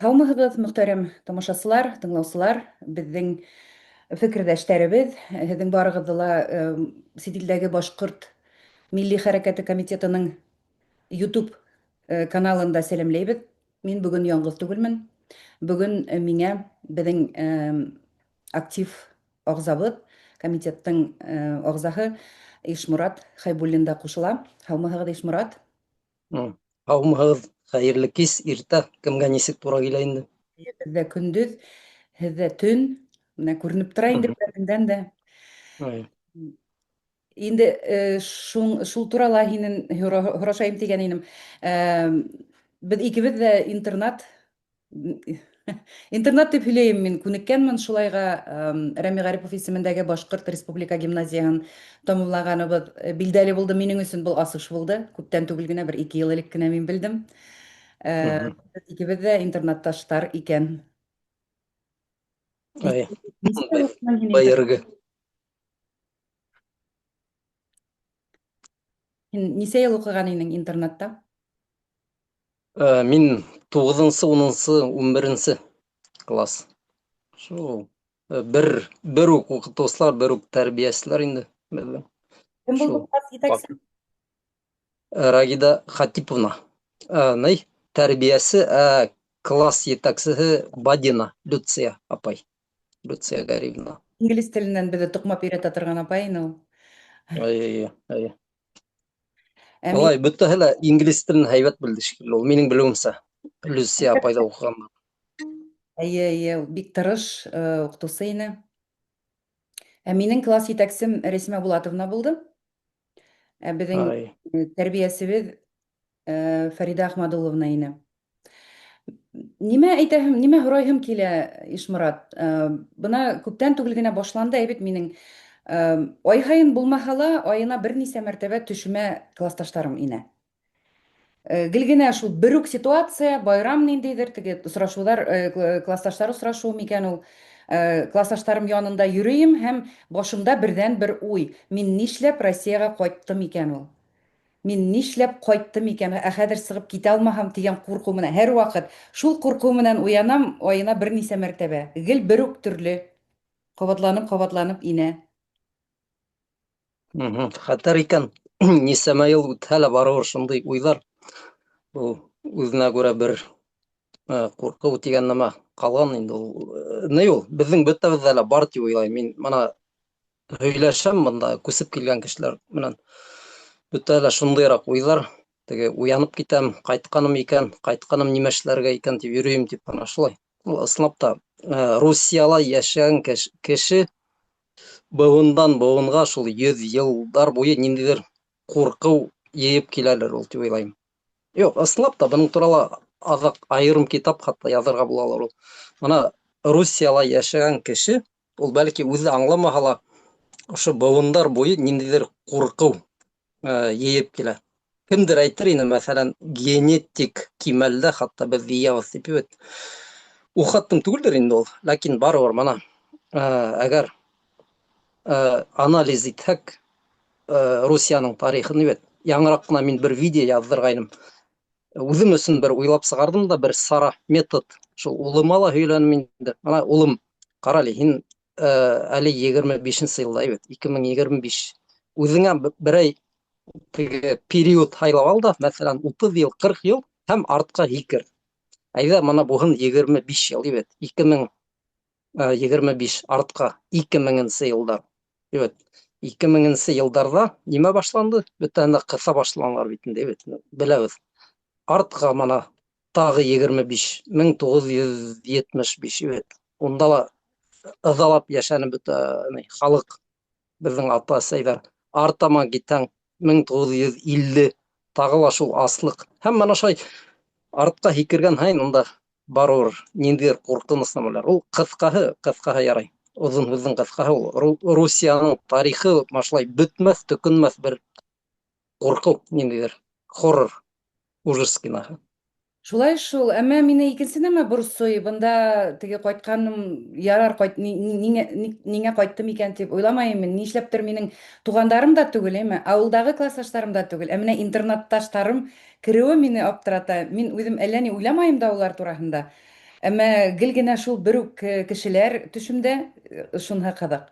Һаумыһығыҙ, мөхтәрәм тамашасылар, тыңлаусылар, беҙҙең фекерҙәштәребеҙ, һеҙҙең барығыҙҙы ла сит илдәге башҡорт милли хәрәкәте комитетының YouTube каналында сәләмләйбеҙ. Мин бөгөн яңғыҙ түгелмен. Бөгөн миңә беҙҙең актив ағзабыҙ, комитеттың ағзаһы Ишморат Хәйбуллин да ҡушыла. Һаумыһығыҙ, Ишморат? Һаумыһығыҙ, хәйерле кис, иртә, кемгә нисек тура килә инде. Беҙҙә көндөҙ, һеҙҙә төн. Менә күренеп тора инде бәтеңдән дә. Инде шул, шул турала һинен һорашайым тигән инем. Беҙ икебеҙ ҙә интернат Интернат дип һөйләйем мин, күнеккәнмен шулайға. Рәми Ғарипов исемендәге Башҡорт республика гимназияһын тамамлағаныбыҙ билдәле булды. Минең өсөн был асыш булды. Күптән түгел генә, бер 2 йыл элек кенә мин белдем. Беҙ икебеҙ дә интернатташтар икән. Байыргы. Һин нисә йыл уҡыған инең интернатта? Мин 9-нсы, 10-нсы, 11-нсе класс. Шул бер бер үк укытыусылар, бер үк тәрбиәселәр инде беҙҙең. Кем булды класс етәксе? Рагида Хатиповна. Ни, тәрбиәсе, ә класс етәксеһе Бадина Люция апай. Люция Гаривна. Инглиз теленән беҙҙе туҡмап өйрәтә торған апай ине ул. Әйе, әйе. Алай бөтәһе лә инглиз телен һәйбәт белде шикелле ул, минең белеүемсә. Люция апай да уҡыған. Әйе, әйе, бик тырыш укытусы ине. Ә минең класс җитәкчем Рәсимә Булатовна булды. Ә безнең тәрбиясебез Фәридә Ахмадулловна ине. Нимә әйтәһем, нимә һорайһым килә, Ишморат? Бына күптән түгел генә башланды әйбит минең. Ай һайын булмаһа ла, аена бернисә мәртәбә төшемә классташларым инә. Гел генә шул бер үк ситуация, байрам ниндидер, теге очрашулар, классташлар очрашуы микән ул? Классташларым янында йөрим һәм башымда бердән-бер уй: мин нишләп Россиягә кайттым икән ул? Мин нишләп кайттым икән, ә хәзер чыгып китә алмаһам дигән курку менә һәрвакыт шул курку менән уянам, аена берничә мәртәбә, гел бер үк төрле, кабатланып-кабатланып инә. Хәтәр икән. Нисәмә ел үтһә лә барыбер шундый уйлар. Бу үзенә күрә бер курку дигән нәмә калган инде ул. Ни ул? Безнең бөтәбездә лә бар дип уйлыйм. Мин моны һөйләшәм монда күсеп килгән кешеләр менән. Бөтә лә шундыйрак уйлар. Теге уянып китәм, кайтканым икән, кайтканым нимә эшләргә икән дип йөрим дип ана шулай. Ул ысынлап та Русияла яшәгән кеше быуындан быуынға шул 100 йылдар буе ниндидер куркыу йыйып киләлер ул дип уйлайым. Юк, ысынлап та буның турала аҙаҡ айырым китап хатта яҙырға булалыр ул. Мына Русияла яшәгән кеше ул бәлки үҙе аңламаһа ла ошо быуындар буйы ниндәйҙер ҡурҡыу йыйып килә. Кемдер әйтер ине, мәҫәлән, генетик кимәлдә хатта беҙ йыябыҙ тип бит. Ул хаттың түгелдер инде ул, ләкин барыбер мына әгәр анализ итһәк Русияның тарихын бит, яңыраҡ ҡына мин бер видео яҙҙырғайным. Үҙем өсөн бер уйлап сығарҙым да бер сара, метод. Шул улыма ла һөйләнем инде. Мына улым, ҡара әле, һин әле 25-нсе йылда бит, 2025. Үҙеңә берәй теге период һайлап ал да, мәҫәлән, 30 йыл, 40 йыл һәм артҡа һикер. Әйҙә, мына булһын 25 йыл бит, 2025 артҡа 2000-нсе йылдар. Evet. 2000-нсе йылдарҙа нимә башланды? Бөтәһен дә ҡыҫа башланылар бит инде, бит. Беләбеҙ. Артҡа мына тағы 25, 1975, evet. Унда ла ыҙалап йәшәне бөтә халыҡ, беҙҙең ата-әсәйҙәр. Артама китһәң, 1950 тағы ла шул аслыҡ. Һәм мына шулай артҡа һикергән һайын унда барыбер ниндәйҙер ҡурҡыныс нәмәләр. Ул ҡыҫҡаһы, ҡыҫҡаһы ярай. Оҙон һүҙҙең ҡыҫҡаһы ул Русияның тарихы шулай бөтмәҫ, төкөнмәҫ бер ҡурҡыу ниндәйҙер хоррор, ужас киноһы. Шулай шул, әммә мине икенсе нәмә борсой. Бында теге кайтканым ярар, кайт, ниңә, ниңә кайттым икән дип уйламайым мин. Нишләптер минең тугандарым да түгел, әмме авылдагы классташларым да түгел, ә менә интернатташларым керүе мине аптырата. Мин үзем әллә ни уйламайым да улар тураһында. Әмма гел генә шул бер үк кешеләр төшемдә, шунысы кызык.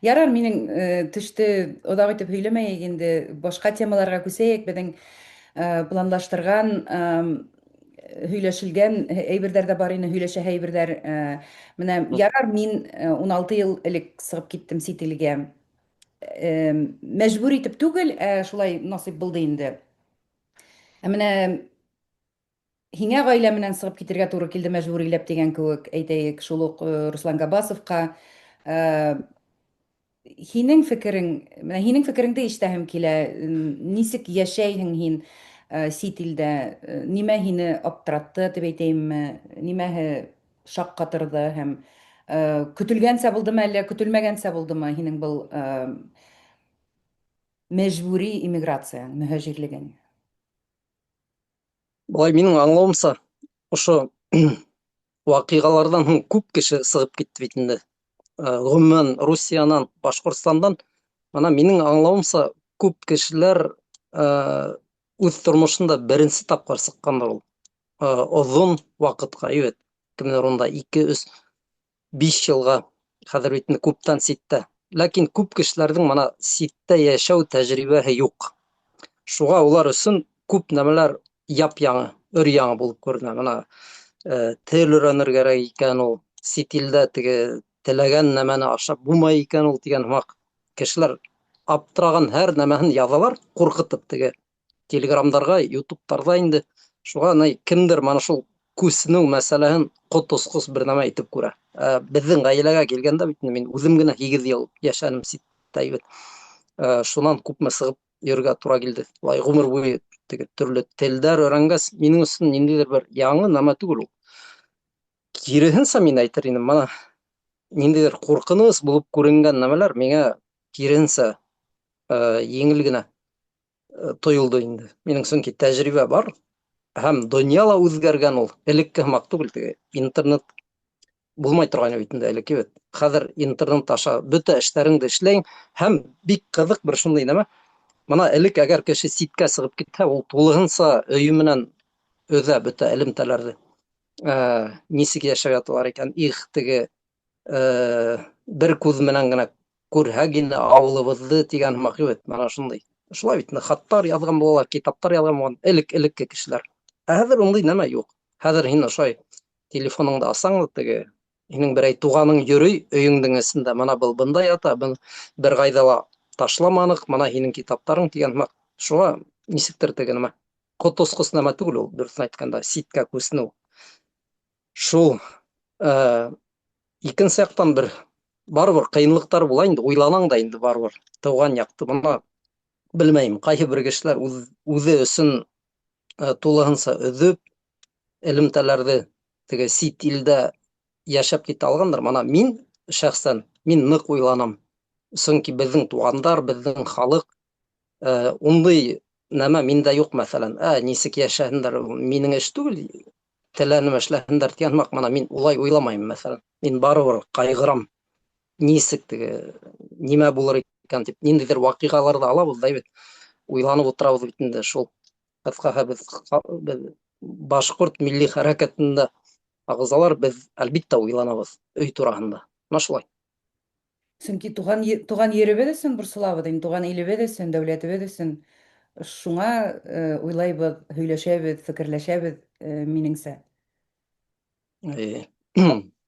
Ярар, минең төште озак итеп һөйләмәйек инде, башка темаларга күсәйек, безнең планлаштырган, һөйләшелгән әйбердәр дә бар ине, һөйләшәһе әйбердәр. Менә ярар, мин 16 ел элек чыгып киттем чит илгә. Мәҗбүр итеп түгел, ә шулай насыйп булды инде. Ә менә Һиңә гаилә менән чыгып китергә туры килде мәҗбүриләп дигән кебек, әйтәек, шул ук Руслан Габасовка. Һинең фикерең, менә һинең фикереңде ишетәһем килә. Ничек яшәйһең һин чит илдә? Нимә һине аптыратты дип әйтәемме? Нимәһе шаккатырды һәм көтелгәнчә булдымы әллә көтелмәгәнчә булдымы һинең был мәҗбүри иммиграцияң, мөһаҗирлегең? Болай минең аңлавымса, ошо вакыйгалардан һуң күп кеше сығып китте бит инде. Гомумән, Русиянан, Башкортстандан. Мына минең аңлавымса, күп кешеләр үҙ тормошонда беренсе тапҡыр сыҡҡандыр ул. Оҙон ваҡытҡа, әйбәт. Кемдер унда 2, 3, 5 йылға, хәҙер бит инде күптән ситтә. Ләкин күп кешеләрҙең мына ситтә йәшәү тәжрибәһе юҡ. Шуға улар өсөн күп нәмәләр яп-яңы, өр-яңы булып күренә. Мына тел өйрәнер кәрәк икән ул, сит илдә теге теләгән нәмәне ашап булмай икән ул дигән һымаҡ кешеләр аптыраған һәр нәмәһен язалар, ҡурҡытып теге телеграмдарға, ютубтарҙа инде. Шуға ни кемдер мана шул күсенеү мәсьәләһен ҡот осҡос бер нәмә итеп күрә. Ә, беҙҙең ғаиләгә килгәндә бит инде мин үҙем генә 8 йыл йәшәнем ситтә бит. Ә, шунан күпме сығып йөрөргә тура килде. Улай ғүмер буйы теге төрлө телдәр өйрәнгәс, минең өсөн ниндәйҙер бер яңы нәмә түгел ул. Киреһенсә мин әйтер инем, мана ниндәйҙер ҡурҡыныс булып күренгән нәмәләр миңә киреһенсә еңел генә тойолдо инде. Минең сөнки тәжрибә бар һәм донъя ла үҙгәргән ул. Элекке һымаҡ түгел теге интернет булмай торғайны бит инде элекке бит. Хәҙер интернет аша бөтә эштәреңде эшләйң һәм бик ҡыҙыҡ бер шундай нәмә. Мына элек әгәр кеше ситкә сығып китһә, ул тулыһынса өйө менән өҙә бөтә элемтәләрҙе. Нисек йәшәп яталар икән? Их, теге бер күҙ менән генә күрһәк инде ауылыбыҙҙы тигән һымаҡ бит, мына шундай. Шулай бит, хаттар яҙған булалар, китаптар яҙған булған элек элекке кешеләр. Ә хәҙер ундай нәмә юҡ. Хәҙер һин ошолай телефоныңды асаң да теге һинең берәй туғаның йөрөй өйөңдөң эсендә, мына был бында ята, бын бер ҡайҙа ла ташламаныҡ, мына һинең китаптарың тигән һымаҡ. Шуға нисектер теге нәмә ҡот осҡос нәмә түгел ул, дөрөҫөн әйткәндә, ситкә күсенеү. Шул икенсе яҡтан бер барыбер ҡыйынлыҡтар була инде, уйланаң да инде барыбер тыуған яҡты. Бына белмәйем, ҡайһы бер кешеләр үҙ, үҙе өсөн тулыһынса өҙөп элемтәләрҙе теге сит илдә йәшәп китә алғандар. Мына мин шәхсән мин ныҡ уйланам. Сөнки беҙҙең туғандар, беҙҙең халыҡ ундай нәмә миндә юҡ, мәҫәлән. Ә нисек йәшәһендәр, минең эш түгел, теләнем эшләһендәр тигән һымаҡ, мына мин улай уйламайым, мәҫәлән. Мин барыбер ҡайғырам. Нисек теге нимә булыр икән тип, ниндәйҙер ваҡиғаларҙы алабыҙ да бит. Уйланып ултырабыҙ бит инде шул. Ҡыҫҡаһы беҙ, беҙ башҡорт милли хәрәкәтендә ағзалар, беҙ әлбиттә уйланабыҙ өй тураһында. Мына шулай. Чөнки туган туган еребеҙ өсөн борсолабыҙ инде, туган илебеҙ өсөн, дәүләтебеҙ өсөн. Шуңа уйлайбыҙ, һөйләшәбеҙ, фекерләшәбеҙ, минеңсә.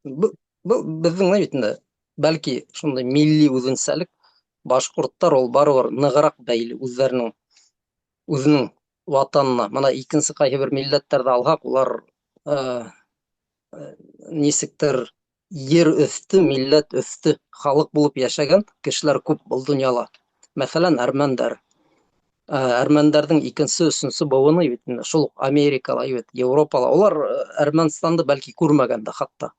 Был беҙҙең ни бит инде, бәлки шундай милли үҙенсәлек, башҡорттар ул барыбер нығыраҡ бәйле үҙҙәренең үҙенең ватанына. Мына икенсе ҡайһы бер милләттәрҙе алһаҡ, улар нисектер ер өҫтө, милләт өҫтө халыҡ булып йәшәгән кешеләр күп был донъяла. Мәҫәлән, әрмәндәр. Әрмәндәрҙең икенсе, өсөнсө быуыны бит инде шул уҡ Америкала, бит, Европала. Улар Әрмәнстанды бәлки күрмәгән дә хатта.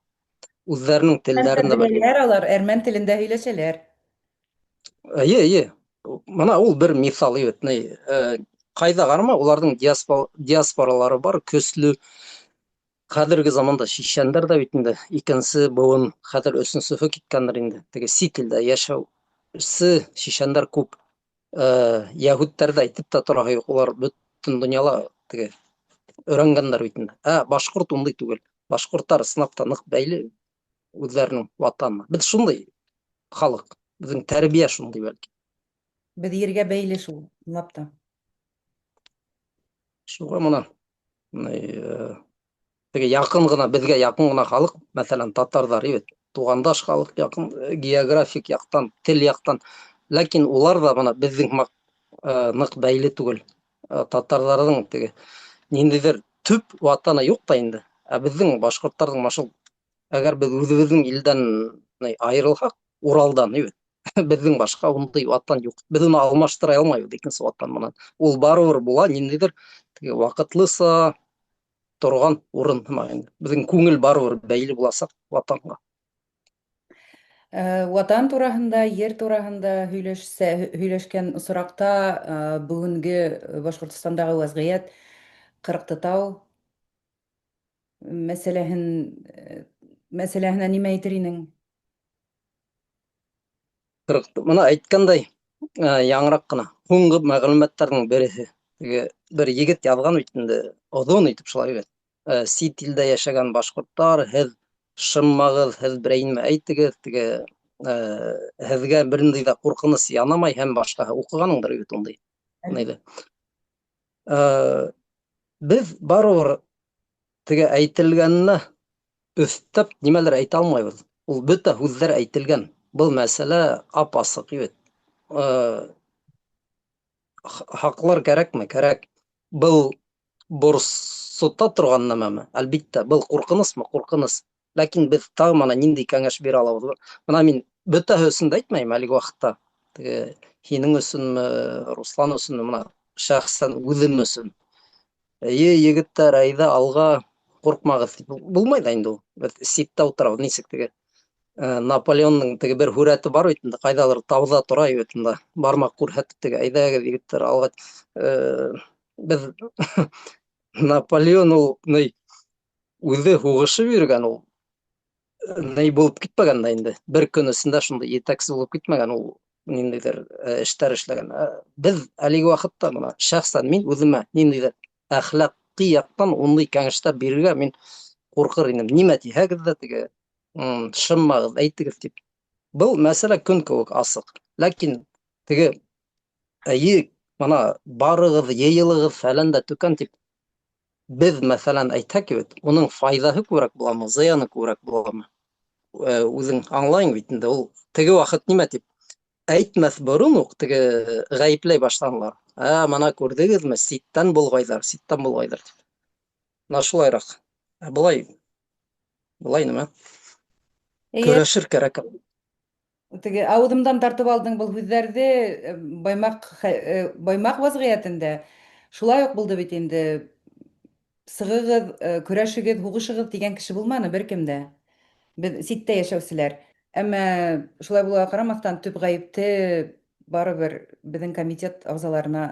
Үҙҙәренең телдәрен дә бәлки. Беләләр алар, әрмән телендә һөйләшәләр. Эйе, эйе. Мына ул бер миҫал бит. Ни, ҡайҙа ҡарама, уларҙың диаспоралары бар, көслө. Хәҙерге заманда шишәндәр ҙә бит инде икенсе быуын, хәҙер өсөнсөһө киткәндер инде. Теге сит илдә йәшәүсе шишәндәр күп. Йәһүдтәрҙе әйтеп тә тораһы юҡ, улар бөтөн донъяла теге өйрәнгәндәр бит инде. Ә башҡорт ундай түгел. Башҡорттар ысынлап та ныҡ бәйле үҙҙәренең ватанына. Беҙ шундай халыҡ, беҙҙең тәрбиә шундай бәлки. Беҙ ергә бәйле шул, ынлап та. Шуға мына теге яҡын ғына, беҙгә яҡын ғына халыҡ, мәҫәлән, татарҙар, бит, туғандаш халыҡ, яҡын географик яҡтан, тел яҡтан. Ләкин улар ҙа мына беҙҙең һымаҡ ныҡ бәйле түгел. Татарҙарҙың теге ниндәйҙер төп ватаны юҡ та инде. Ә беҙҙең башҡорттарҙың машул, әгәр беҙ үҙебеҙҙең илдән айырылһаҡ, Уралдан, бит, беҙҙең башҡа ундай ватан юҡ. Беҙ уны алмаштыра алмайбыҙ икенсе ватан менән. Ул барыбер була ниндәйҙер теге ваҡытлыса торған урын һымаҡ инде. Беҙҙең күңел барыбер бәйле буласаҡ ватанға. Ватан тураһында, ер тураһында һөйләшсә, һөйләшкән осракта бүгенге Башҡортостандағы вәзгыять, Ҡырыҡтытау мәсьәләһен мәсьәләһенә нимә әйтер инең? Мына әйткәндәй, яңыраҡ ҡына һуңғы мәғлүмәттәрҙең береһе. Теге бер егет яҙған бит инде, оҙон итеп шулай бит. Сит илдә йәшәгән башҡорттар, һеҙ шыммағыҙ, һеҙ берәй нимә әйтегеҙ, теге һеҙгә бер ниндәй ҙә ҡурҡыныс янамай һәм башҡаһы. Уҡығаныңдыр бит ундай. Ундайҙы. Беҙ барыбер теге әйтелгәненә өҫтәп нимәлер әйтә алмайбыҙ. Ул бөтә һүҙҙәр әйтелгән. Был мәсьәлә ап-асыҡ бит. Хаҡлар кәрәкме? Кәрәк. Был борсота торған нәмәме? Әлбиттә. Был ҡурҡынысмы? Ҡурҡыныс. Ләкин беҙ тағы мына ниндәй кәңәш бирә алабыҙ? Мына мин бөтәһе өсөн дә әйтмәйем әлеге ваҡытта. Теге һинең өсөнмө, Руслан өсөнмө, мына шәхсән үҙем өсөн. Эйе, егеттәр, әйҙә алға, ҡурҡмағыҙ тип булмай ҙа инде ул. Беҙ ситтә ултырабыҙ, нисек теге Наполеонның теге бер һүрәте бар бит инде, ҡайҙалыр тауҙа тора бит инде, бармаҡ күрһәтеп теге, әйҙәгеҙ, егеттәр, алға. Беҙ Наполеон ул ни үҙе һуғышып йөрөгән, ул ни булып китмәгән дә инде. Бер көн эсендә шундай етәксе булып китмәгән ул, ниндәйҙер эштәр эшләгән. Беҙ әлеге ваҡытта мына шәхсән мин үҙемә ниндәйҙер әхлаҡи яҡтан ундай кәңәштәр бирергә мин ҡурҡыр инем. Нимә тиһәгеҙ ҙә теге шыммағыҙ, әйтегеҙ тип. Был мәсьәлә көн кеүек асыҡ. Ләкин теге эйе, мына барығыҙ, йыйылығыҙ, фәлән дә төкән тип беҙ мәҫәлән әйтһәк бит, уның файҙаһы күберәк буламы, зыяны күберәк буламы? Үҙең аңлайың бит инде, ул теге ваҡыт нимә тип әйтмәҫ борон уҡ теге ғәйепләй башланылар. Ә, мына күрҙегеҙме, ситтән болғайҙар, ситтән болғайҙар тип. Мына шулайыраҡ. Ә былай, былай нимә? Көрәшер кәрәк. Теге ауыҙымдан тартып алдың был һүҙҙәрҙе. Баймаҡ Баймаҡ вәзғиәтендә шулай уҡ булды бит инде. Сығығыҙ, көрәшегеҙ, һуғышығыҙ тигән кеше булманы бер кем дә. Беҙ ситтә йәшәүселәр. Әммә шулай булыуға ҡарамаҫтан, төп ғәйепте барыбер беҙҙең комитет ағзаларына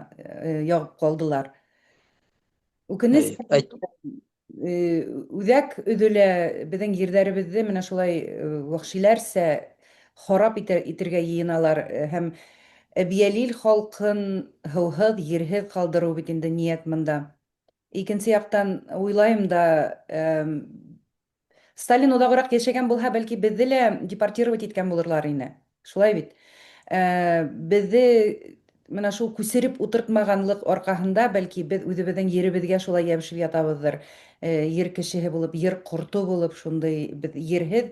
яғып ҡалдылар. Үкенес, үҙәк өҙөлә, беҙҙең ерҙәребеҙҙе менә шулай вәхшиләрсә харап итергә йыйыналар һәм Әбйәлил халҡын һыуһыҙ, ерһеҙ ҡалдырыу бит инде ниәт мында. Икенсе яҡтан уйлайым да, Сталин оҙағыраҡ йәшәгән булһа, бәлки беҙҙе лә депортировать иткән булырлар ине. Шулай бит. Беҙҙе менә шул күсереп утыртмағанлыҡ арҡаһында, бәлки беҙ үҙебеҙҙең еребеҙгә шулай йәбешеп ятабыҙҙыр. Ер кешеһе булып, ер ҡорто булып, шундый беҙ ерһеҙ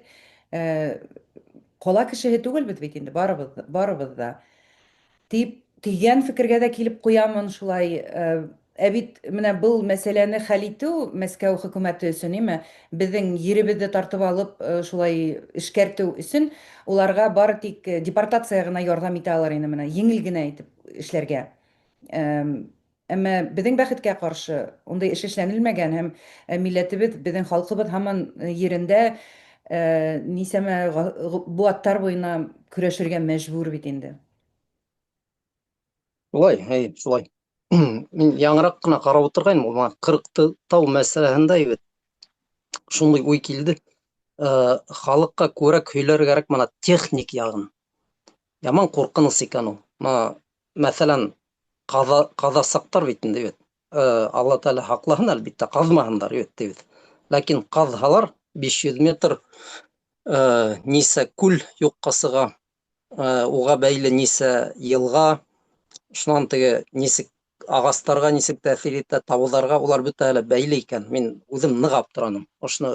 ҡала кешеһе түгелбеҙ бит инде барыбыҙ, барыбыҙ да. Дип дигән фекергә дә килеп куямын шулай. Ә бит менә был мәсьәләне хәл итү Мәскәү хөкүмәте өчен, име, безнең еребезне тартып алып, шулай эшкәртү өчен уларга бары тик депортация гына ярдәм итә алыр ине менә, җиңел генә итеп эшләргә. Әмма безнең бәхеткә каршы, ундый эш эшләнелмәгән һәм милләтебез, безнең халкыбыз һаман ерендә нисәмә быуаттар буена көрәшергә мәҗбүр бит инде. Шулай, әй, шулай. Мин яңыраҡ ҡына ҡарап ултырғайным, ул мына 40 тау мәсьәләһендә бит шундай уй килде. Халыҡҡа күберәк һөйләргә кәрәк мына техник яғын. Яман ҡурҡыныс икән ул. Мына, мәҫәлән, ҡаҙасаҡтар бит инде бит. Алла Тәғәлә һаҡлаһын, әлбиттә, ҡаҙмаһындар бит тибеҙ. Ләкин ҡаҙһалар 500 метр нисә күл юҡҡа сыға, уға бәйле нисә йылға, шунан теге нисек ағастарға нисек тәьҫир итә, тауҙарға, улар бөтәһе лә бәйле икән. Мин үҙем ныҡ аптыраным. Ошоно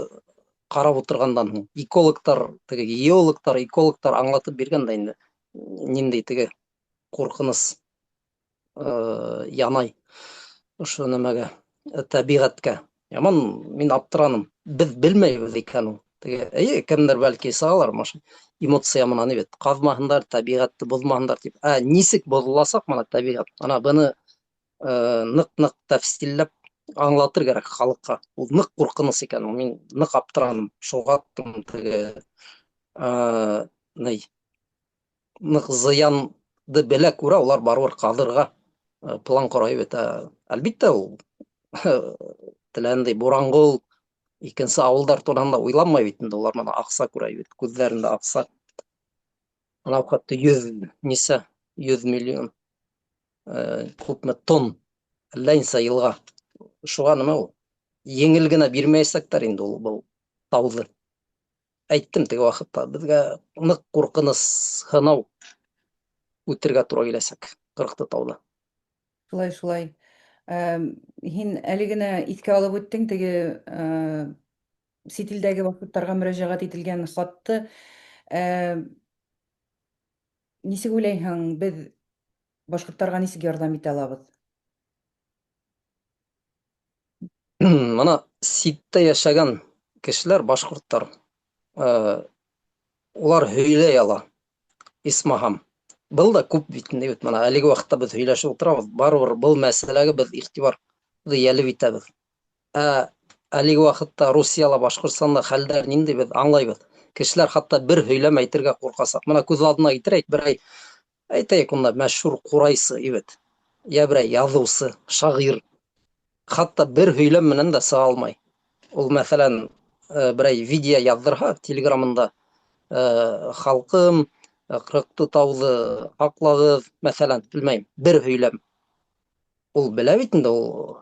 ҡарап ултырғандан һуң экологтар, теге геологтар, экологтар аңлатып биргән дә инде, ниндәй теге ҡурҡыныс янай ошо нәмәгә, тәбиғәткә. Яман мин аптыраным. Беҙ белмәйбеҙ икән ул. Теге, эйе, кемдер бәлки сығалар, может, эмоция менән бит, ҡаҙмаһындар, тәбиғәтте боҙмаһындар тип. Ә нисек боҙоласаҡ мына тәбиғәт? Ана быны ныҡ-ныҡ тәфсилләп аңлатыр кәрәк халыҡҡа. Ул ныҡ ҡурҡыныс икән ул. Мин ныҡ аптыраным. Шуға теге ни ныҡ зыянды белә күрә улар барыбер ҡаҙырға план ҡорай бит. Әлбиттә, ул теләндәй Буранғол, икенсе ауылдар тураһында уйланмай бит инде, улар мына аҡса күрә бит, күҙҙәрендә аҡса. Анау хатта 100 нисә, 100 миллион, күпме тонн, әллә нисә йылға. Шуға нәмә ул? Еңел генә бирмәйәсәктәр инде ул был тауҙы. Әйттем теге ваҡытта, беҙгә ныҡ ҡурҡыныс һынау үтергә тура киләсәк Ҡырыҡты тауҙа. Шулай, шулай. Һин әле генә иҫкә алып үттең теге сит илдәге башҡорттарға мөрәжәғәт ителгән хатты. Нисек уйлайһың, беҙ башҡорттарға нисек ярҙам итә алабыҙ? Мына ситтә йәшәгән кешеләр, башҡорттар, улар һөйләй ала, исмаһам. Был да күп бит инде бит, мына әлеге ваҡытта беҙ һөйләшеп ултырабыҙ, барыбер был мәсьәләгә беҙ иғтибарҙы йәлеп итәбеҙ. Ә әлеге ваҡытта Русияла, Башҡортостанда хәлдәр ниндәй, беҙ аңлайбыҙ. Кешеләр хатта бер һөйләм әйтергә ҡурҡасаҡ. Мына күҙ алдына китерәйек, берәй, әйтәйек, унда мәшһүр ҡурайсы ибет, йә берәй яҙыусы, шағир. Хатта бер һөйләм менән дә сыға алмай. Ул, мәҫәлән, берәй видео яҙҙырһа телеграмында, халҡым, Ҡырыҡты тауҙы һаҡлағыҙ, мәҫәлән, белмәйем, бер һөйләм. Ул белә бит инде, ул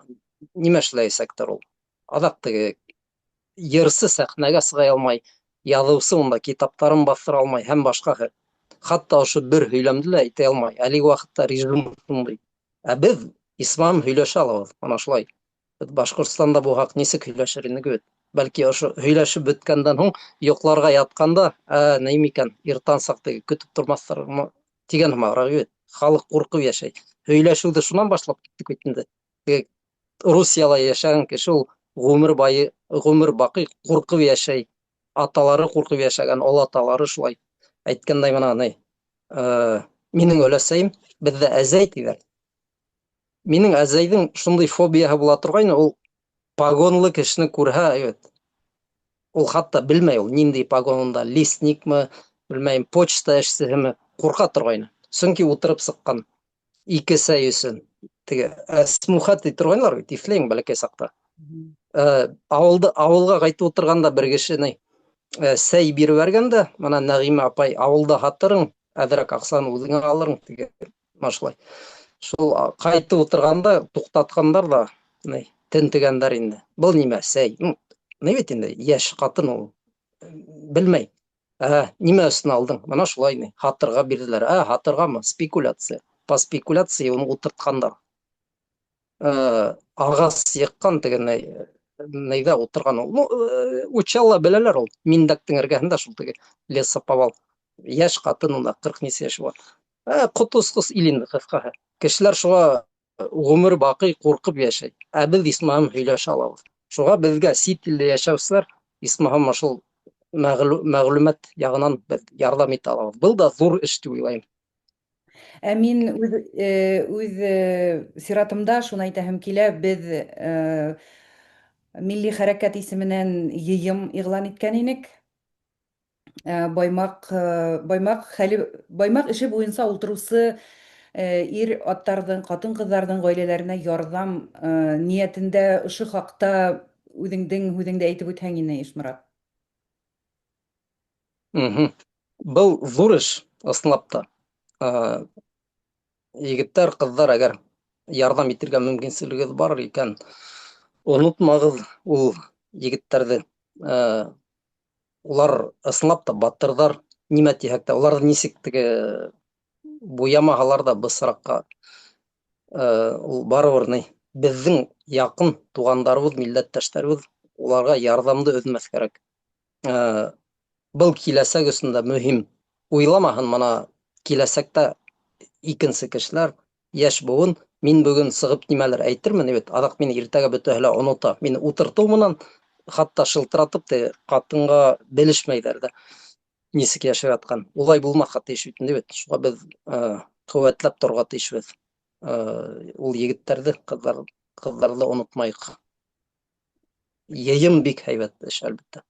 нимә эшләйәсәктер ул. Аҙаҡ теге йырсы сәхнәгә сыға алмай, яҙыусы унда китаптарын баҫтыра алмай һәм башҡаһы. Хатта ошо бер һөйләмде лә әйтә алмай. Әлеге ваҡытта режим шундай. Ә беҙ исмам һөйләшә алабыҙ. Ана шулай. Беҙ Башҡортостанда булһаҡ, нисек һөйләшер инек бит? Бәлки ошо һөйләшеп бөткәндән һуң йоҡларға ятҡанда, ә, нейм икән, иртәнсаҡ теге көтөп тормаҫтармы тигән һымағыраҡ бит. Халыҡ ҡурҡып йәшәй. Һөйләшеүҙе шунан башлап киттек бит инде. Теге Русияла йәшәгән кеше ул ғүмер байы, ғүмер баҡый ҡурҡып йәшәй. Аталары ҡурҡып йәшәгән, олаталары шулай. Әйткәндәй, мына ни, минең өләсәйем, беҙҙә әзәй тиҙәр. Минең әзәйҙең шундай фобияһы була торғайны, ул погонлы кешене күрһә, әйбәт. Ул хатта белмәй ул ниндәй погонында, лесникмы, белмәйем, почта эшсеһеме, ҡурҡа торғайны. Сөнки ултырып сыҡҡан ике сәй өсөн. Теге әсмүхә ти торғайнылар бит, иҫләйем бәләкәй саҡта. Ауылды, ауылға ҡайтып ултырғанда бер кеше ни, сәй биреп бәргән дә, мына Нәғимә апай, ауылда һатырың, әҙерәк аҡсаны үҙеңә алырың тигән. Мына шулай. Шул ҡайтып ултырғанда туҡтатҡандар ҙа, ни, тентегәндәр инде. Был нимә, сәй? Ну, ни бит инде, йәш ҡатын ул белмәй. Ә, нимә өсөн алдың? Мына шулай ни, һатырға бирҙеләр. Ә, һатырғамы? Спекуляция. По спекуляции уны ултыртҡандар. Ағас йыҡҡан теге нейҙә ултырған ул. Ну, Учалла беләләр ул. Миндәктең эргәһендә шул теге лесоповал. Йәш ҡатын унда, 40 нисә йәше бар. Ә, ҡот осҡос ил инде, ҡыҫҡаһы. Кешеләр шуға ғүмер баҡый ҡурҡып йәшәй. Ә беҙ исмаһам һөйләшә алабыҙ. Шуға беҙгә сит илдә йәшәүселәр исмаһам шул мәғлүмәт яғынан беҙ ярҙам итә алабыҙ. Был да ҙур эш тип уйлайым. Ә мин үҙ, үҙ сиратымда шуны әйтәһем килә, беҙ милли хәрәкәт исеменән йыйым игълан иткән инек. Баймак, Баймак хәле, Баймак эше буенча утыручы ир аттарҙың, ҡатын-ҡыҙҙарҙың ғаиләләренә ярҙам ниәтендә ошо хаҡта үҙеңдең һүҙеңдә әйтеп үтһәң ине, Ишморат. Был ҙур эш, ысынлап та. Егеттәр, ҡыҙҙар, әгәр ярҙам итергә мөмкинселегегеҙ бар икән, онотмағыҙ, ул егеттәрҙе. Улар ысынлап та батырҙар, нимә тиһәк тә, уларҙы нисек теге буямаһалар ҙа бысраҡҡа, ул барыбер ни, беҙҙең яҡын туғандарыбыҙ, милләттәштәребеҙ, уларға ярҙамды өҙмәҫ кәрәк. Был киләсәк өсөн дә мөһим. Уйламаһын мына киләсәктә икенсе кешеләр, йәш быуын, мин бөгөн сығып нимәлер әйтермен бит, аҙаҡ мине иртәгә бөтәһе лә онота. Мине ултыртыу менән хатта шылтыратып те ҡатынға белешмәйҙәр ҙә, нисек йәшәп ятҡан. Улай булмаҫҡа тейеш бит инде бит. Шуға беҙ ҡеүәтләп торорға тейешбеҙ. Ул егеттәрҙе, ҡыҙҙар, ҡыҙҙарҙы онотмайыҡ. Йыйын бик һәйбәт эш, әлбиттә.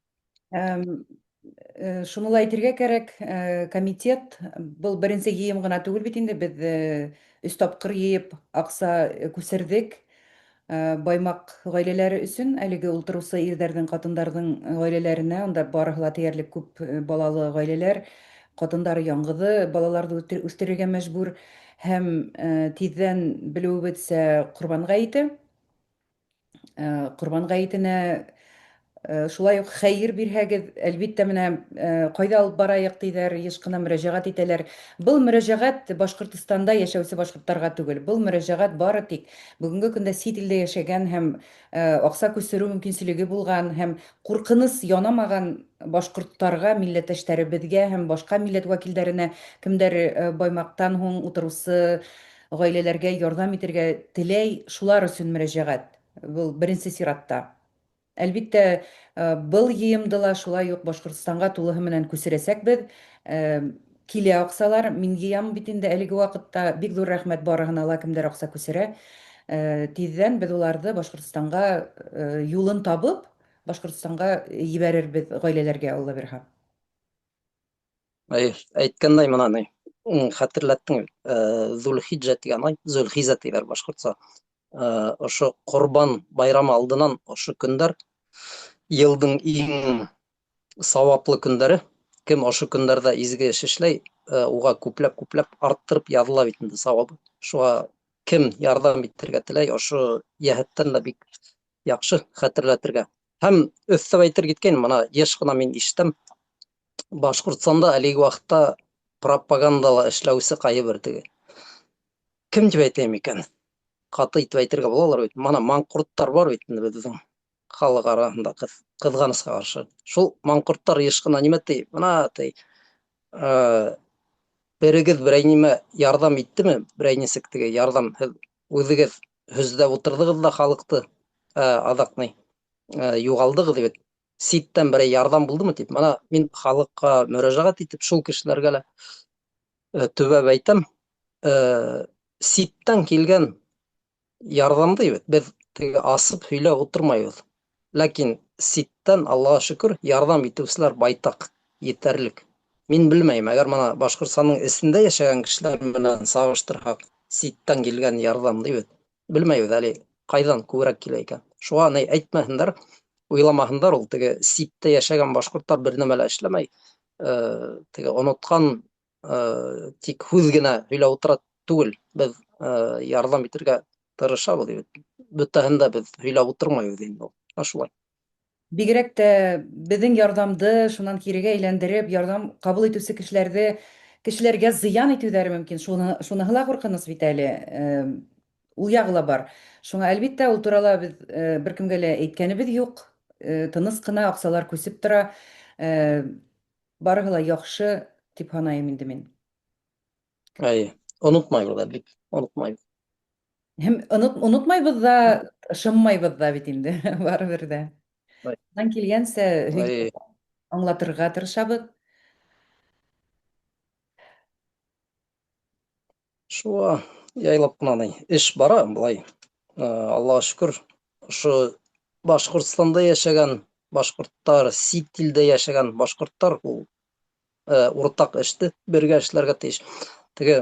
Шуны ла әйтергә кәрәк, комитет был беренсе йыйым ғына түгел бит инде, беҙ өс тапҡыр йыйып аҡса күсерҙек Баймаҡ ғаиләләре өсөн, әлеге ултырыусы ирҙәрҙең, ҡатындарҙың ғаиләләренә, унда барыһы ла тиерлек күп балалы ғаиләләр, ҡатындары яңғыҙы балаларҙы үҫтерергә мәжбүр һәм тиҙҙән, белеүебеҙсә, Ҡорбан ғәйете. Ҡорбан гаетенә шулай уҡ хәйер бирһәгеҙ, әлбиттә, менә кайҙа алып барайыҡ тиҙәр, еш кына мөрәҗәгать итәләр. Был мөрәҗәгать Башкортстанда яшәүсе башкортларга түгел. Был мөрәҗәгать бары тик бүгенге көндә сит илдә яшәгән һәм акча күчерү мөмкинчелеге булган һәм куркыныч янамаган башкортларга, милләттәшләребезгә һәм башка милләт вәкилдәренә, кемдәр Баймактан һуң утыручы гаиләләргә ярдәм итергә теләй, шулар өчен мөрәҗәгать. Был беренче чиратта. Әлбиттә, был йыйымды ла шулай ук Башкортстанга тулыһы менән күсерәсәкбеҙ. Килә аҡсалар, мин йыям бит инде әлеге ваҡытта. Бик ҙур рәхмәт барыһына ла, кемдәр аҡса күсерә. Тиҙҙән беҙ уларҙы Башкортстанга юлын табып, Башкортстанга ебәрербеҙ гаиләләргә, Алла бирһә. Әй, әйткәндәй мына ни, хәтерләттең, Зулхиджа тигән ай, Зулхиза тиҙәр башҡортса. Ошо Ҡорбан байрамы алдынан ошо көндәр йылдың иң сауаплы көндәре. Кем ошо көндәрҙә изге эш эшләй, уға күпләп-күпләп арттырып яҙыла бит инде сауабы. Шуға кем ярҙам итергә теләй, ошо йәһәттән дә бик яҡшы хәтерләтергә. Һәм өҫтәп әйтер киткәйнем, мына йыш ҡына мин ишетәм, Башҡортостанда әлеге ваҡытта пропагандала эшләүсе ҡайһы бер теге. Кем тип әйтәйем икән? Ҡаты итеп әйтергә булалар бит. Мана маңҡорттар бар бит инде беҙҙең халыҡ араһында ҡыҙғанысҡа ҡаршы. Шул маңҡорттар йыш ҡына нимә ти? Мына ти, берегеҙ берәй нимә ярҙам иттеме? Берәй нисек теге ярҙам һеҙ үҙегеҙ һөҙҙәп ултырҙығыҙ ҙа халыҡты, аҙаҡ ни, юғалдығыҙ бит. Ситтән берәй ярҙам булдымы тип, мына мин халыҡҡа мөрәжәғәт итеп, шул кешеләргә лә төбәп әйтәм, ситтән килгән ярҙамды бит беҙ теге асып һөйләп ултырмайбыҙ. Ләкин ситтән, Аллаға шөкөр, ярҙам итеүселәр байтаҡ, етәрлек. Мин белмәйем, әгәр мына Башҡортостандың эсендә йәшәгән кешеләр менән сағыштырһаҡ, ситтән килгән ярҙамды бит белмәйбеҙ әле ҡайҙан күберәк килә икән. Шуға ни әйтмәһендәр, уйламаһындар ул теге ситтә йәшәгән башҡорттар бер нәмә лә эшләмәй, теге онотҡан, тик һүҙ генә һөйләп ултыра түгел. Беҙ ярҙам итергә тырышабыҙ бит. Бөтәһен дә беҙ һөйләп ултырмайбыҙ инде ул. Шулай. Бигерәк тә беҙҙең ярҙамды шунан кирегә әйләндереп, ярҙам ҡабул итеүсе кешеләрҙе кешеләргә зыян итеүҙәре мөмкин. Шуны, шуныһы ла ҡурҡыныс бит әле. Ул ягы ла бар. Шуңа, әлбиттә, ул турала беҙ беркемгә лә әйткәнебеҙ юк. Тыныс ҡына аҡсалар күсеп тора. Барыһы ла яҡшы дип һанайым инде мин. Әйе, онотмайбыҙ әле, онотмайбыҙ. Һәм онотмайбыҙ ҙа, шыммайбыҙ ҙа бит инде, барыбер ҙә. Унан килгәнсә аңлатырға тырышабыҙ. Шуға яйлап ҡына ни эш бара былай. Аллаға шөкөр, ошо Башҡортостанда йәшәгән башҡорттар, сит илдә йәшәгән башҡорттар ул уртаҡ эште бергә эшләргә тейеш. Теге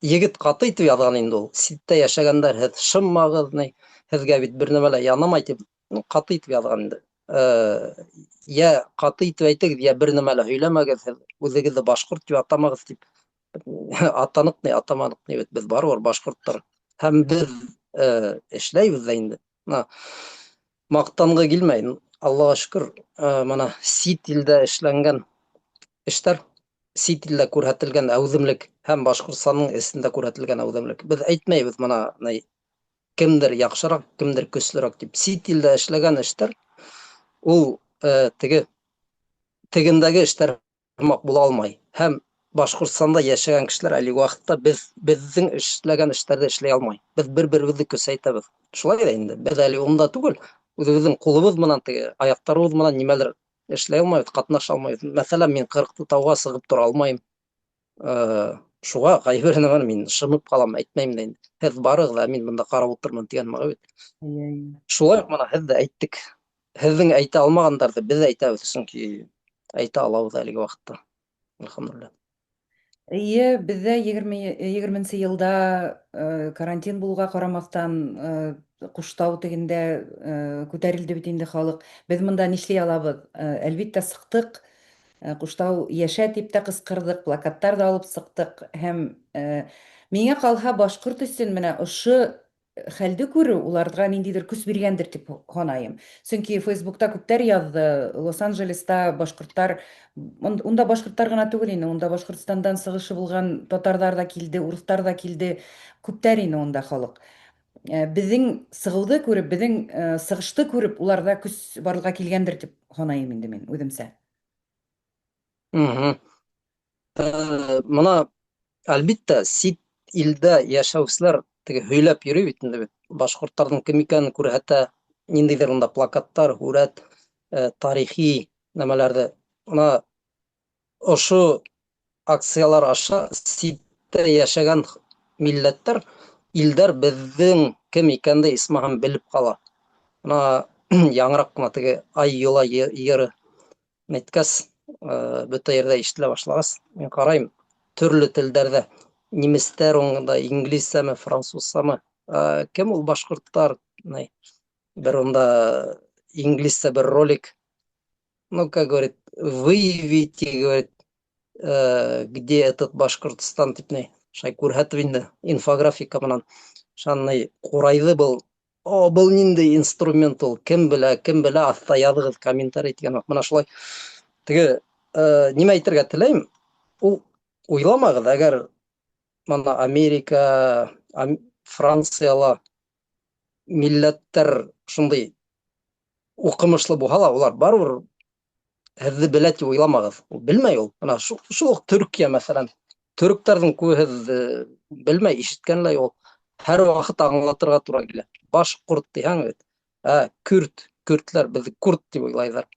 егет ҡаты итеп яҙған инде ул. Ситтә йәшәгәндәр һеҙ шыммағыҙ, ни, һеҙгә бит бер нәмә лә янамай тип, ҡаты итеп яҙған инде. Йә ҡаты итеп әйтегеҙ, йә бер нәмә лә һөйләмәгеҙ, һеҙ үҙегеҙҙе башҡорт тип атамағыҙ тип. Атаныҡ ни, атаманыҡ ни бит, беҙ барыбер башҡорттар. Һәм беҙ эшләйбеҙ ҙә инде. Мына Мактангы килмәй, Аллаға шөкөр, мына сит илдә эшләнгән эштәр, сит илдә күрһәтелгән әүҙемлек һәм Башҡортостанның эсендә күрһәтелгән әүҙемлек. Беҙ әйтмәйбеҙ мына ни кемдер яҡшыраҡ, кемдер көслөрәк дип. Сит илдә эшләгән эштәр ул теге тегендәге эштәр һымаҡ була алмай. Һәм Башҡортостанда йәшәгән кешеләр әлеге ваҡытта беҙ беҙҙең эшләгән эштәрҙе эшләй алмай. Беҙ бер-беребеҙҙе көсәйтәбеҙ. Шулай ҙа инде. Беҙ әле унда түгел, үҙебеҙҙең ҡулыбыҙ менән теге аяҡтарыбыҙ менән нимәлер эшләй алмайбыҙ, ҡатнаша алмайбыҙ. Мәҫәлән, мин Ҡырыҡты тауға сығып тора алмайым. Шуға ҡайһы бер нәмәне мин шымып ҡалам, әйтмәйем дә инде. Һеҙ барығыҙ, ә мин бында ҡарап ултырмын тигән һымаҡ бит. Шулай уҡ мына һеҙ ҙә әйттек. Һеҙҙең әйтә алмағандарҙы беҙ әйтәбеҙ, сөнки әйтә алабыҙ әлеге ваҡытта. Әлхәмдүлилләһ. Эйе, беҙҙә 20 20 йылда карантин булыуға ҡарамаҫтан, Ҡуштау тегендә күтәрелде бит инде халыҡ. Беҙ монда нишләй алабыҙ? Әлбиттә, сыҡтыҡ. Ҡуштау йәшә дип тә ҡысҡырҙыҡ, плакаттар ҙа алып сыҡтыҡ. Һәм миңә ҡалһа, башҡорт өсөн менә ошо хәлде күреү уларга ниндидер көс биргәндер дип һанайым. Сөнки Фейсбукта күптәр язды, Лос-Анджелеста башкортлар, унда башкортлар гына түгел инде, унда Башкортстандан сыгышы булган татарлар да килде, урыслар да килде, күптәр ине унда халык. Безнең сыгуды күреп, безнең сыгышты күреп, уларда көс барлыкка килгәндер дип һанайым инде мин үземсә. Мына әлбиттә, сит илдә йәшәүселәр теге һөйләп йөрөй бит инде бит. Башҡорттарҙың кем икәнен күрһәтә, ниндәйҙер унда плакаттар, һүрәт, тарихи нәмәләрҙе. Мына ошо акциялар аша ситтә йәшәгән милләттәр, илдәр беҙҙең кем икәнде исмаһам белеп ҡала. Мына яңыраҡ ҡына теге Ай йола йыры әйткәс, бөтә ерҙә ишетелә башлағас, мин ҡарайым, төрлө телдәрҙә немецтәр унда инглизсәме, французсамы, кем ул башҡорттар, бер унда инглизсә бер ролик, ну, как говорит, выявите, говорит, где этот Башҡортостан тип ни, шулай күрһәтеп инде инфографика менән шундай ҡурайҙы был. О, был ниндәй инструмент ул, кем белә, кем белә, аҫта яҙығыҙ комментарий тигән. Мына шулай теге нимә әйтергә теләйем, ул уйламағыҙ, әгәр мына Америка, Францияла милләттәр шундай уҡымышлы булһа ла, улар барыбер һеҙҙе белә тип уйламағыҙ. Ул белмәй ул. Мына шул уҡ Төркиә, мәҫәлән. Төрөктәрҙең күбеһе һеҙҙе белмәй, ишеткән лә юҡ. Һәр ваҡыт аңлатырға тура килә. Башҡорт тиһәң бит, ә, көрт, көртләр беҙҙе курт тип уйлайҙар.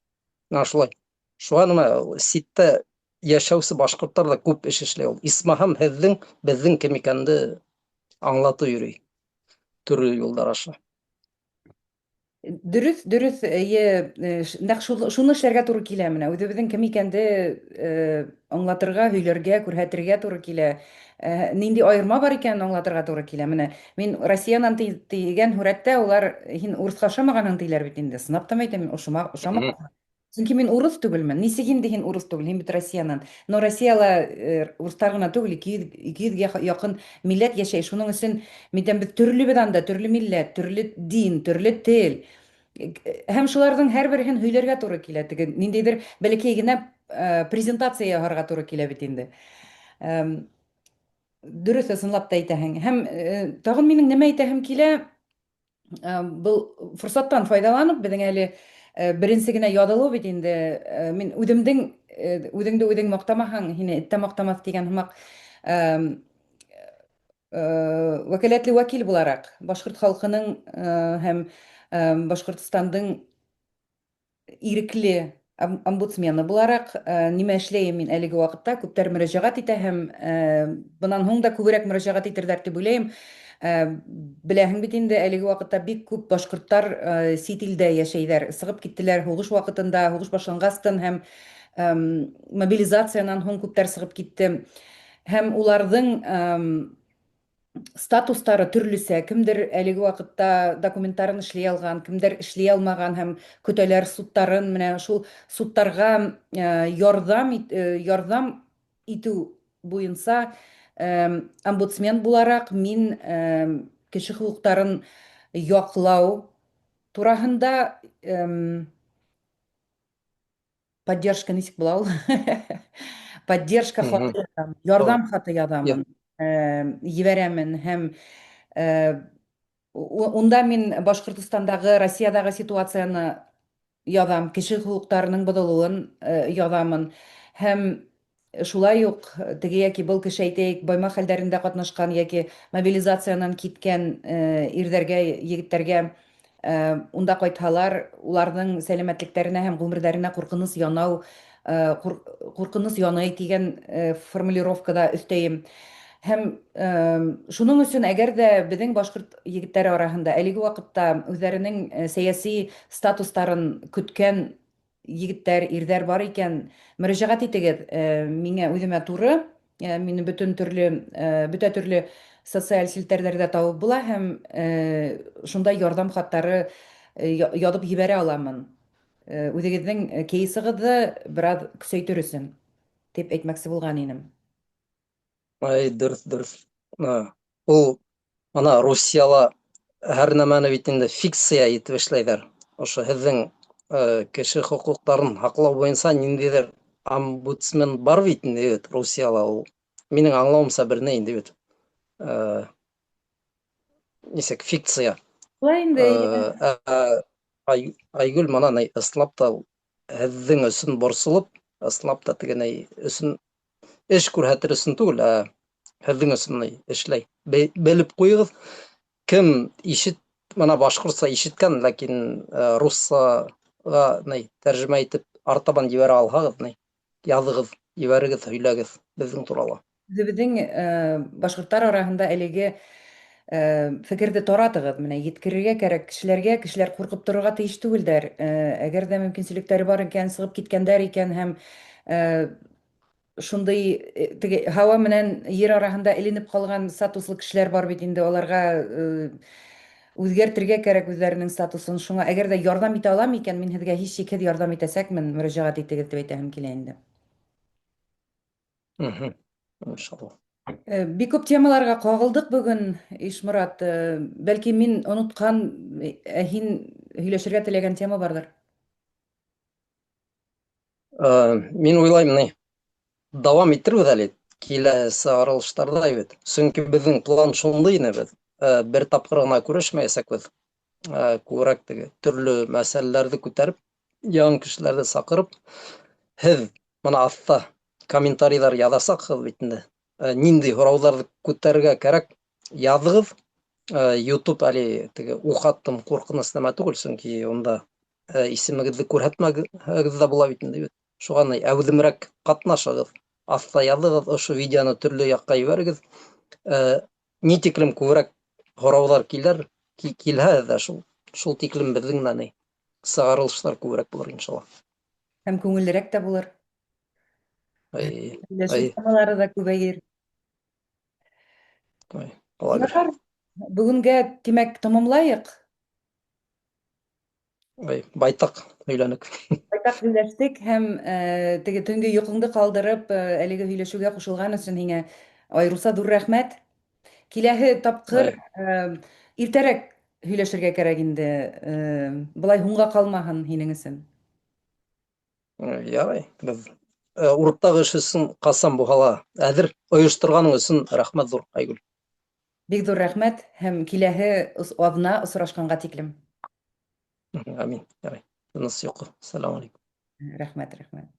Мына шулай. Шуға нәмә, ситтә йәшәүсе башҡорттар ҙа күп эш эшләй ул. Исмаһам һеҙҙең, беҙҙең кем икәнде аңлатыу йөрөй төрлө юлдар аша. Дөрөҫ, дөрөҫ, эйе, нәҡ шуны эшләргә тура килә менә. Үҙебеҙҙең кем икәнде аңлатырға, һөйләргә, күрһәтергә тура килә. Нинди айырма бар икәнен аңлатырға тура килә. Менә мин Россиянан тигән һүрәттә улар һин урыҫҡа ошамағанһың тиләр бит инде. Сынап та әйтәм, ошамаған. Сөнки мин урыҫ түгелмен. Нисек инде һин урыҫ түгел, һин бит Россиянан. Но Россияла урыҫтар ғына түгел, 200 200-гә яҡын милләт йәшәй. Шуның өсөн мин беҙ төрлөбөҙ анда, төрлө милләт, төрлө дин, төрлө тел. Һәм шуларҙың һәр береһен һөйләргә тура килә. Теге ниндәйҙер бәләкәй генә презентация яһарға тура килә бит инде. Дөрөҫ, ысынлап та әйтәһең. Һәм тағын минең нәмә әйтәһем килә, был форсаттан файҙаланып, беҙҙең әле беренсе генә яҙылыу бит инде. Мин үҙемдең үҙеңде үҙең маҡтамаһаң, һине эт тә маҡтамаҫ тигән һымаҡ, вәкаләтле вәкил булараҡ башҡорт халҡының һәм Башҡортостандың ирекле омбудсмены булараҡ, нимә эшләйем мин әлеге ваҡытта? Күптәр мөрәжәғәт итә һәм бынан һуң да күберәк мөрәжәғәт итерҙәр тип уйлайым. Беләһең бит инде, әлеге ваҡытта бик күп башҡорттар сит илдә йәшәйҙәр, сығып киттеләр һуғыш ваҡытында, һуғыш башланғастын һәм мобилизациянан һуң күптәр сығып китте. Һәм уларҙың статустары төрлөсә. Кемдер әлеге вакытта документтарын эшли алган, кемдер эшли алмаган һәм көтәләр судтарын. Менә шул судтарга ярдәм ярдәм итү буенча омбудсмен буларак мин кеше хокукларын яклау Тураһында поддержка нисек була ул? Поддержка хаты язам, ярҙам хаты язамын, ебәрәмен һәм унда мин Башҡортостандағы, Россиядагы ситуацияны язам, кеше хокуктарының боҙолоуын язамын һәм шулай ук теге яки был кеше, әйтәйек, Баймак хәлдәрендә катнашкан яки мобилизациянан киткән ирҙәргә, егеттәргә унда кайтһалар, уларҙың сәләмәтлектәренә һәм ғүмерҙәренә ҡурҡыныс янау, ҡурҡыныс янай тигән формулировка да өҫтәйем. Һәм шуның өсөн, әгәр ҙә беҙҙең башҡорт егеттәре араһында әлеге ваҡытта үҙҙәренең сәйәси статустарын көткән егеттәр, ирҙәр бар икән, мөрәжәғәт итегеҙ миңә үҙемә туры. Мине бөтөн төрлө, бөтә төрлө социаль селтәрҙәрҙә табып була һәм шунда ярҙам хаттары яҙып ебәрә аламын. Үҙегеҙҙең кейсығыҙҙы бераҙ көсәйтер өсөн, тип әйтмәксе булған инем. Ай, дөрөҫ, дөрөҫ. Ул ана Русияла һәр нәмәне бит инде фикция итеп эшләйҙәр. Ошо һеҙҙең кеше хоҡуҡтарын һаҡлау буйынса ниндәйҙер омбудсмен бар бит инде бит Русияла ул. Минең аңлауымса бер ни инде бит. Нисек фикция. Шулай инде. Айгөл мына ни ысынлап та һеҙҙең өсөн борсолоп, ысынлап та теге ни өсөн эш күрһәтер өсөн түгел, ә һеҙҙең өсөн ни эшләй. Белеп ҡуйығыҙ, кем ишет, мына башҡортса ишеткән, ләкин руссаға ни тәржемә итеп артабан ебәрә алһағыҙ, ни яҙығыҙ, ебәрегеҙ, һөйләгеҙ беҙҙең турала. Үҙебеҙҙең башҡорттар араһында әлеге фекерҙе таратығыҙ, менә еткерергә кәрәк кешеләргә, кешеләр ҡурҡып торорға тейеш түгелдәр. Әгәр ҙә мөмкинселектәре бар икән, сығып киткәндәр икән һәм шундай теге һауа менән ер араһында эленеп ҡалған статуслы кешеләр бар бит инде, аларға үҙгәртергә кәрәк үҙҙәренең статусын. Шуңа әгәр ҙә ярҙам итә алам икән, мин һеҙгә һис шикһеҙ ярҙам итәсәкмен, мөрәжәғәт итегеҙ тип әйтәһем килә инде. Иншалла. Бик күп темаларға ҡағылдыҡ бөгөн, Ишморат. Бәлки мин онотҡан, ә һин һөйләшергә теләгән тема барҙыр. Мин уйлайым, ни, дауам итербеҙ әле киләһе сығарылыштарҙа бит. Сөнки беҙҙең план шундай ине беҙ. Бер тапҡыр ғына күрешмәйәсәкбеҙ. Күберәк теге төрлө мәсьәләләрҙе күтәреп, яңы кешеләрҙе саҡырып, һеҙ мына аҫта комментарийҙар яҙасаҡһығыҙ бит инде. Ниндәй һорауҙарҙы күтәрергә кәрәк, яҙығыҙ. YouTube әле теге уҡаттым ҡурҡыныс нәмә түгел, сөнки унда исемегеҙҙе күрһәтмәгеҙ ҙә була бит инде бит. Шуға әүҙемерәк ҡатнашығыҙ. Аҫта яҙығыҙ, ошо видеоны төрлө яҡҡа ебәрегеҙ. Ни тиклем күберәк һорауҙар килер, килһә ҙә шул тиклем беҙҙең ни сығарылыштар күберәк булыр иншалла. Һәм күңеллерәк тә булыр. Ай, Һөйләшеү ай. темалары ҙа күбәйер. Ай, Алла бирһә. Ярар, бөгөнгә, тимәк, тамамлайыҡ. Ай, байтаҡ һөйләнек. Байтаҡ һөйләштек һәм теге төнгө йоҡоңдо ҡалдырып, әлеге һөйләшеүгә ҡушылған өсөн һиңә айырыуса ҙур рәхмәт. Киләһе тапҡыр иртәрәк һөйләшергә кәрәк инде. Былай һуңға ҡалмаһын һинең өсөн. Ярай, беҙ уртаҡ эш өсөн ҡасан булһа ла әҙер. Ойошторғаның өсөн рәхмәт ҙур, Айгөл. Бик ҙур рәхмәт һәм киләһе аҙна осрашҡанға тиклем. Амин. Ярай. Тыныс йоҡо. Сәләм алейкум. Рәхмәт, рәхмәт.